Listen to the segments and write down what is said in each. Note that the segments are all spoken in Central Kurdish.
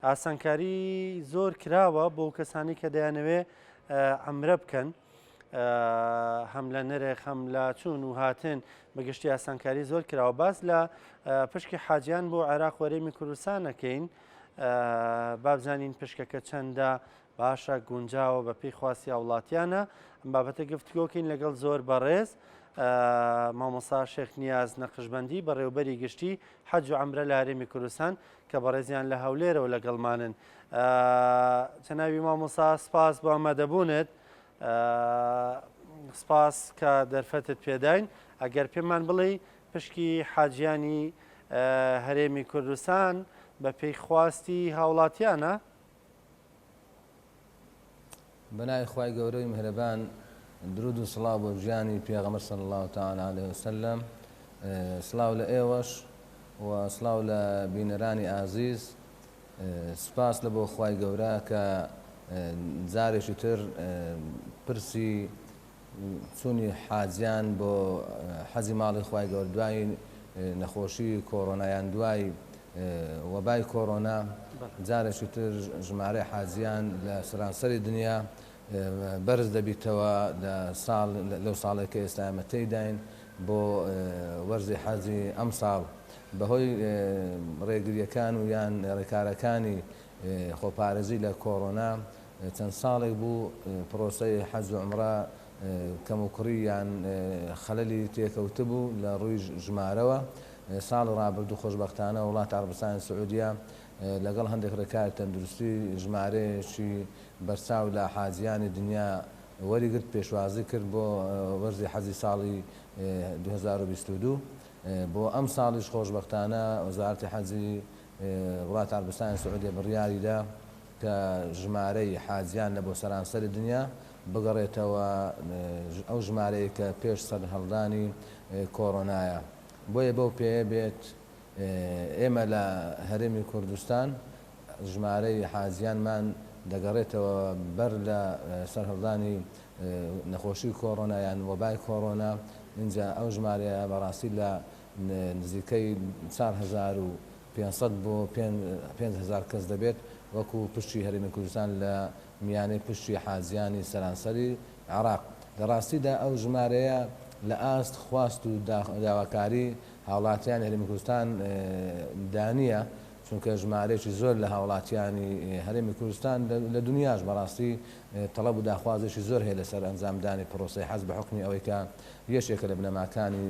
ئاسانکاری زۆر کراوە بۆ کەسانی کە دەیانەوێ عەمرە بکەن هەم لە نرخ هەم لە چوون و هاتن بەگشتی ئاسانکاری زۆر کراوە باس لە پشکی حاجیان بۆ عێراق وەرێمی کوردستان نەکەین بابزانین پشکەکە چەندە باشە گونجاوە بە پێی خواستی هاوڵاتیانە ئەم بابەتە گفتگۆکەین لەگەڵ زۆر بەڕێز مامۆسا شێخ نیاز نەقشبەندی بەڕێوبەری گشتی حەج و عەمرە لە هەرێمی کوردستان کە بەڕێزیان لە هەولێرەوە لەگەڵمانن. جەنابی مامۆسا سپاس بۆ ئامادەبوونت سپاس کە دەرفەتت پێداین ئەگەر پێمان بڵێی پشکی حاجیانی هەرێمی کوردستان بە پێی خواستی هاوڵاتیانە؟ بەناوی خوای گەورەی میهرەبان درود و سڵاو بۆ گیانی پێغەمبەر صلی اللە تعالی علیه وسلم سڵاو لە ئێوەش و سڵاو لە بینەرانی ئازیز سوپاس لە بۆ خوای گەورە کە جارێکی تر پرسی چوونی حاجیان بۆ حەجی ماڵی خوای گەورە دوای نەخۆشی کۆرۆنا یان دوای وەبای کۆرۆنا جارێکی تر ژمارەی حاجیان لە سەرانسەری دنیا بەرز دەبیتەوە لە ساڵ لەو ساڵێک کە ئێستا ئێمە تێیداین بۆ وەرزی حەجی ئەمساڵ بەهۆی ڕێگرییەکان و یان ڕێکارەکانی خۆپارێزی لە کۆرۆنا چەند ساڵێک بوو پرۆسەی حەج و عومرە کەموکوڕی یان خەلەلی تێکەوتبوو لە ڕووی ژمارەوە، ساڵی ڕابردوو خۆشبەختانە وڵاتی عەڕەبستانی سعودیە لەگەڵ هەندێک ڕێکاری تەندروستی ژمارەیەکی بەرچاو لە حاجیانی دنیا وەریگرت پێشوازی کرد بۆ وەرزی حەجی ساڵی 2022 بۆ ئەمساڵیش خۆشبەختانە وەزارەتی حەجی وڵاتی عەرەبستانی سعودیە بڕیاریدا کە ژمارەی حاجیان لە بۆ سەرانسەری دنیا بگەڕێتەوە ئەو ژمارەی کە پێش سەرهەڵدانی کۆرۆنایە. بۆیە بەو پێیە بێت ئێمە لە هەرێمی کوردستان ژمارەی حاجیانمان دەگەڕێتەوە بەر لە سەرهەڵدانی نەخۆشی کۆرۆنا یان وەبای کۆرۆنا، ئینجا ئەو ژمارەیە بەڕاستی لە نزیکەی 4500 بۆ 5000 کەس دەبێت وەکو پشکی هەرێمی کوردستان لە میانەی پشکی حاجیانی سەرانسەری عێراق. لە ڕاستیدا ئەو ژمارەیە لە ئاست خواست و داواکاری هاوڵاتیانی هەرێمی کوردستان دا نییە، چونکە ژمارەیەکی زۆر لە هاوڵاتیانی هەرێمی کوردستان لە دونیاش بەڕاستی تەڵەب و داخوازێکی زۆر هەیە لەسەر ئەنجامدانی پڕۆسەی حەج بە حوکمی ئەوەی کە یەکێکە لە بنەماکانی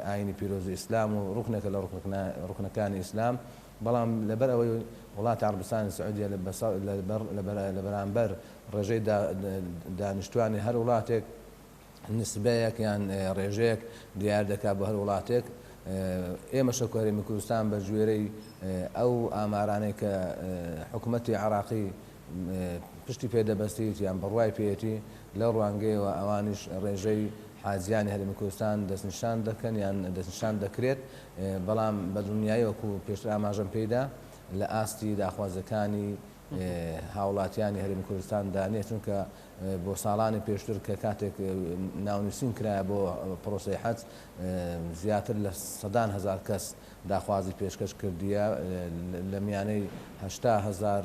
ئایینی پیرۆزی ئیسلام و ڕوکنێکە لە ڕوکنەکانی ئیسلام، بەڵام لەبەر ئەوەی وڵاتی عەڕەبستانی سعودیە لە بەرامبەر ڕێژەی دانیشتوانی هەر وڵاتێک نسبەیەک یان ڕێژەیەک دیار دەکات بۆ هەر وڵاتێک، ئێمەش وەکو هەرێمی کوردستان بە گوێرەی ئەو ئامارانەی کە حکومەتی عێراقی پشتی پێ دەبەستیت یان بڕوای پێیەتی، لەو ڕوانگەیەوە ئەوانیش ڕێژەی حاجیانی هەرێمی کوردستان دەستنیشان دەکەن یان دەستنیشان دەکرێت، بەڵام بە دڵنیایی وەکو پێشتر ئاماژەم پێیدا لە ئاستی داخوازیەکانی هاوڵاتیانی هەرێمی کوردستاندا نییە، چونکە بۆ ساڵانی پێشتر کە کاتێک ناونووسین کرایە بۆ پرۆسەی حەج زیاتر لە سەدان هەزار کەس داخوازی پێشکەش کردیە لە میانەی 80 هەزار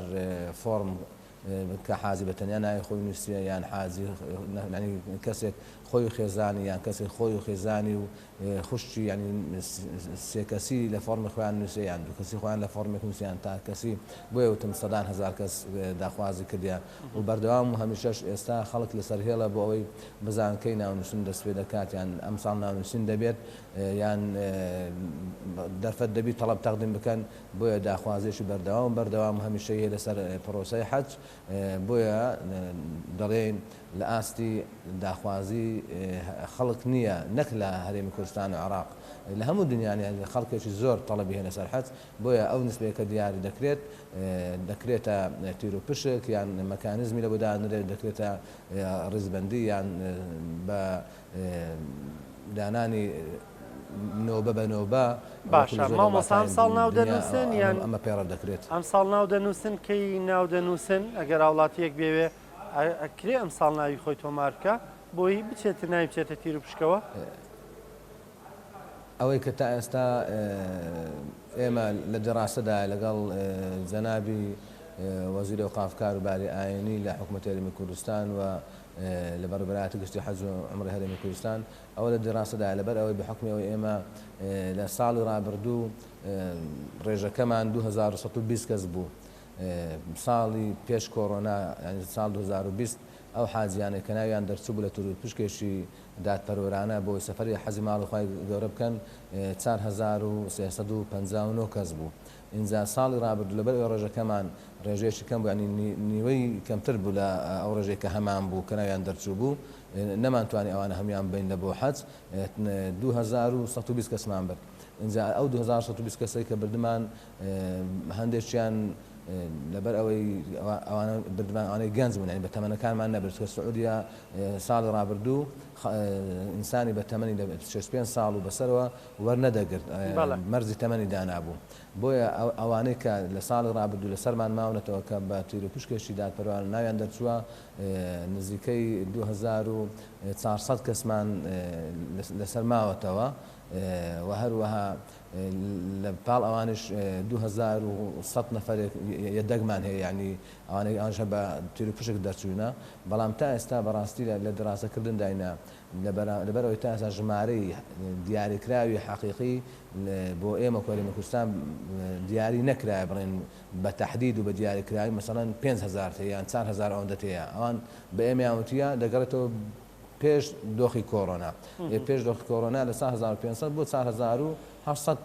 فۆرم کە حاجی بە تەنیا ناوی خۆی نووسیە یان حاجی یانی کەسێک خۆی و خێزانی یان کەسێک خۆی و خێزانی و خوشکی یانی سێ کەسی لە فۆرمی خۆیان نووسێ یان دوو کەسی خۆیان لە فۆرمێک نووسێ یان تا کەسی بۆیە وتم سەدان هەزار کەس داخوازی کردیان و بەردەوام و هەمیشەش ئێستا خەڵک لەسەر هێڵە بۆ ئەوەی بزان کەی ناونووسن دەست پێ دەکات یان ئەمساڵ ناونووسین دەبێت یان دەرفەت دەبی تەڵەب تەقدیم بکەن بۆیە داخوازیەکی بەردەوام و بەردەوام و هەمیشەیی هەیە لەسەر پڕۆسەی حەج، بۆیە دەڵێین لە ئاستی داخوازی خەڵک نییە نەک لە هەرێمی کوردستان و عێراق لە هەموو دنیان یانی خەڵکێکی زۆر تەڵەبی هەیە لەسەر حەج، بۆیە ئەو نسبەیە کە دیاری دەکرێت دەکرێتە تیروپشک یان مەکانیزمی لەبۆ دادەنرێت دەکرێتە ڕیزبەندی یان بە دانانی نۆبە بە نۆبە وەکو باشە لە زۆر مامۆستا وڵاتانی ئەمساڵ ناو دنیا دەنووسن یان ئەمە پەیڕەو دەکرێت. ئەمساڵ ناو دەنووسن کەی ناو دەنووسن ئەگەر هاوڵاتییەک بێوێ ئەکرێ ئەمساڵ ناوی خۆی تۆمار بکا بۆی بچێتە ناوی بچێتە تیروپشکەوە؟ ئەوەی کە تا ئێستا. ئێمە لە دیڕاسەدایە لەگەڵ جەنابی وەزیری ئەوقاف کاروباری ئایینی لە حکومەتی هەرێمی کوردستان و لە بەڕێوەبەرایەتی گشتی حەج و عومرەی هەرێمی کوردستان ئەوە لە دیڕاسەدایە لەبەر ئەوەی بە حوکمی ئەوەی ئێمە لە ساڵی ڕابردوو ڕێژەکەمان 2120 کەس بوو ساڵی پێش کۆرۆنا یانی ساڵ 2020 ئەو حاجیانەی کە ناویان دەرچوو بوو لە تیروپشکێکی دادپەروەرانە بۆ سەفەری حەجی ماڵی خوای گەورە بکەن 4359 کەس بوو. ئینجا ساڵی ڕابردوو لەبەر ئەوەی ڕێژەکەمان ڕێژەیەکی کەم بوو یانی نیوەی کەمتر بوو لە ئەو ڕێژەی کە هەمان بوو کە ناویان دەرچوو بوو نەمانتوانی ئەوانە هەموویان ببەین لە بۆ حەج 2120 کەسمان برد. ئینجا ئەو 2120 کەسەی کە بردمان هەندێکیان لەبەر ئەوەی ئەوانە بردمان ئەوانەی گەنج بوون یانی بە تەمەنەکانمان نەبرد چونکە سعودیە ساڵی ڕابردوو ئینسانی بە تەمەنی لە 65 ساڵ و بەسەرەوە وەرنەدەگرت مەرجی تەمەنی دانابوو بۆیە ئەوانەی کە لە ساڵی ڕابردوو لەسەرمان ماونەتەوە کە بە تیروپشکێکی دادپەروەرانە ناویان دەرچووە نزیکەی 2400 کەسمان لەسەر ماوەتەوە و هەروەها لە پاڵ ئەوانیش 2100 نەفەرێک یەدەگمان هەیە یانی ئەوانەی ئەوانیش هەر بە تیروپشک دەرچووینە بەڵام تا ئێستا بەڕاستی لە دراسەکردنداینە لەبەر ئەوەی تا ئێستا ژمارەی دیاریکراوی حەقیقی بۆ ئێمە هەرێمی کوردستان دیاری نەکرایە بڵێن بە تەحدید و بە دیاریکراوی مەسەڵەن 5000 هەیە یان 4000 ئەوەندەت هەیە ئەوان بە ئێمەیان وتیە دەگەڕێتەوە پێش دۆخی کۆرۆنا پێش دۆخی کۆرۆنا لە 4500 بۆ 4800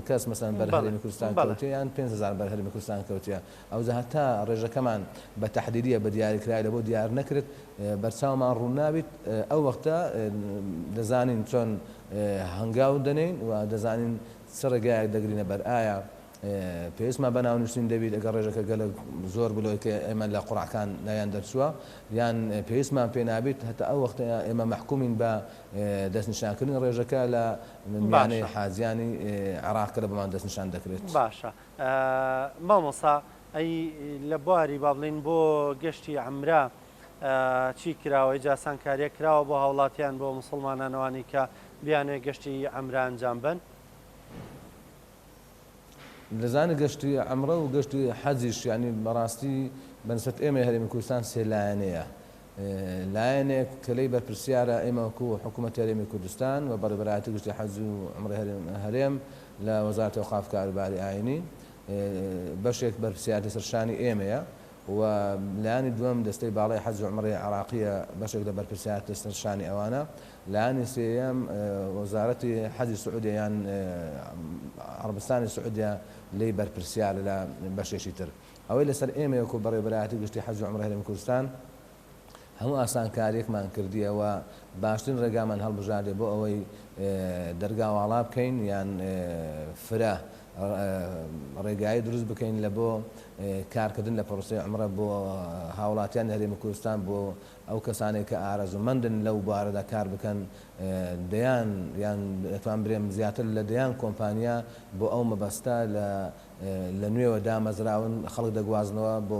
کەس مەسەن بەر هەرێمی کوردستان کەوتیە یان 5000 بەر هەرێمی کوردستان کەوتیە ئەوجا هەتا ڕێژەکەمان بە تەحدیدیە بە دیاریکراوی لە بۆ دیار نەکرد بەرچاومان ڕوون نابیت ئەو وەختە دەزانین چۆن هەنگاو دەنێین و دەزانین چ ڕێگایەک دەگرینە بەر ئایا پێویستمان بە ناونووسین دەبیت ئەگەر ڕێژەکە گەلەک زۆر بوو لەوەی کە ئێمە لە قوڕعەکان ناویان دەرچووە یان پێویستمان پێ نابیت هەتا ئەو وەختە ئێمە مەحکومین بە دەستنیشانکردنی ڕێژەکە لە میانەی حاجیانی عێراق کە لە بۆمان دەستنیشان دەکرێت. باشە مامۆستا ئەی لە بواری با بڵێین بۆ گەشتی عەمرە چی کراوە هیچ ئاسانکاریەک کراوە بۆ هاوڵاتیان بۆ موسڵمانان ئەوانەی کە بیانەوێت گەشتی عەمرە ئەنجام بەن؟ دەزانی گەشتی عەمرە و گەشتی حەجیش یانی بەڕاستی بە نسبەت ئێمەی هەرێمی کوردستان سێ لایەنەیە. لایەنێک کە لێی بەرپرسیارە ئێمە وەکو حکوومەتی هەرێمی کوردستان و بەڕێوەبەرایەتی گشتی حەج و عومرەی هەرێم لە وەزارەتی ئەوقاف کاروباری ئایینی بەشێک بەرپرسیارەتی سەر شانی ئێمەیە و لایەنی دووەم دەستەی باڵای حەج و عومرەی عێراقییە بەشێک لە بەرپرسیارەتی سەر شانی ئەوانە. لایەنی سێیەم وەزارەتی حەجی سعودیە یان عەڕەبستانی سعودیە لێی بەرپرسیارە لە بەشێکی تر. ئەوەی لەسەر ئێمەیە وەکو بەڕێوەبەرایەتی گشتی حەج و عومرەی هەرێمی کوردستان هەموو ئاسانکارییەکمان کردیە و باشترین ڕێگامان هەڵبژاردیە بۆ ئەوەی دەرگا واڵا بکەین یان فرە ڕێگایی دروست بکەین لە بۆ کارکردن لە پرۆسەی عومرە بۆ هاوڵاتیانی هەرێمی کوردستان بۆ ئەو کەسانەی کە ئارەزوومەندن لەو بوارەدا کار بکەن دەیان یان دەتوان برێم زیاتر لە دەیان کۆمپانیا بۆ ئەو مەبەستە لە لە نوێوە دامەزراون خەڵک دەگوازنەوە بۆ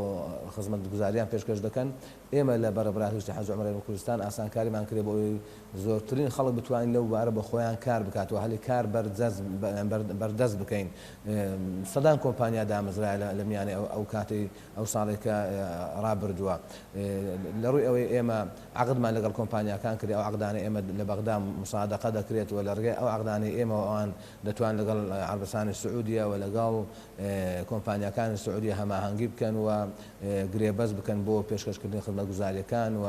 خزمەتگوزاریان پێشکەش دەکەن ئێمە لە بەڕێوەبەرایەتی حەج و عومرەی کوردستان ئاسانکاریمان کرێ بۆ ئەوەی زۆرترین خەڵک بتوانین لەو بوارە بۆ خۆیان کار بکات و هەلی کار بەردەست بکەین سەدان کۆمپانیا دامەزرایە لە میانەی ئەو کاتەی ئەو ساڵەی کە ڕابردووە لە ڕووی ئەوەی ئێمە عەقدمان لەگەڵ کۆمپانیاکان کرد ئەو عەقدانەی ئێمە لە بەغدا مسادەقە دەکرێت و لە ڕێگای ئەو عەقدانەی ئێمەوە ئەوان دەتوان لەگەڵ عەرەبستانی سعودیە و لەگەڵ کۆمپانیاکانی سعودیە هەماهەنگی بکەن و گرێبەست بکەن بۆ پێشکەشکردنی خزمەتگوزارییەکان و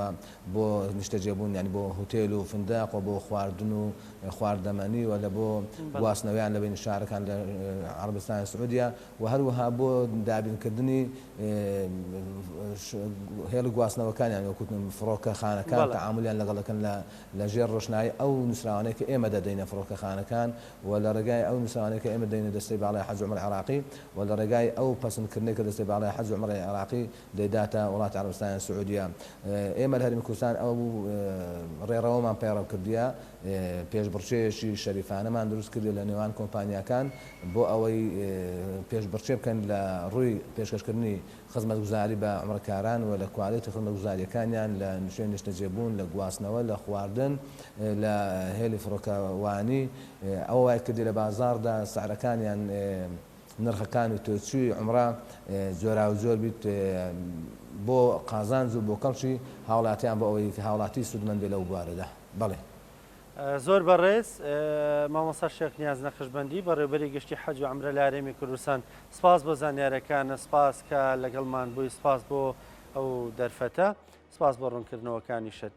بۆ نیشتەجێبوون یانی بۆ هوتێل و فندق و بۆ خواردن و خواردەمەنی و لە بۆ گواستنەوەیان لە بەینی شارەکان لە عەرەبستانی سعودیە و هەروەها بۆ دابینکردنی هێڵی گواستنەوەکانیان وەکو فڕۆکەخانەکان تەعامولیان لەگەڵ دەکەن لە لە ژێر ڕۆشنایی ئەو نووسراوانەی کە ئێمە دەدەینە فڕۆکەخانەکان و لە ڕێگای ئەو نووسراوانەی کە ئێمە دەدەینە دەستەی باڵای حەج و عومرەی عێراقی و لە ڕێگای ئەو پەسندکردنەی کە دەستەی باڵای حەج و عومرەی عێراقی دەیداتە وڵاتی عەرەبستانی سعودیە ئێمە لە هەرێمی کوردستان ئەو ڕێڕەوەمان پەیڕەو کردیە. پێشبڕکێیەکی شەریفانەمان دروست کردووە لە نێوان کۆمپانیاکان بۆ ئەوەی پێشبڕکێ بکەن لە ڕووی پێشکەشکردنی خزمەتگوزاری بە عومرەکاران و لە کوالێتی خزمەتگوزارییەکانیان لە شوێنی نیشتەجێبوون، لە گواستنەوە، لە خواردن، لە هێلی فڕۆکەوانی، ئەوە وای کردی لە بازاڕدا سعرەکانیان نرخەکان و تێچووی عومرە جۆراوجۆر بیت بۆ قازانج و بۆ کەڵکی هاوڵاتیان بۆ ئەوەی هاوڵاتی سوودمەند بێت لەو بوارەدا. بەڵێ. زۆر بەڕێز مامۆستا شێخ نیاز نەقشبەندی بەڕێوبەری گشتی حەج و عەمرە لە هەرێمی کوردستان سپاس بۆ زانیارەکانت سپاس کە لەگەڵمان بووی سپاس بۆ ئەو دەرفەتە سپاس بۆ ڕوونکردنەوەکانیشت.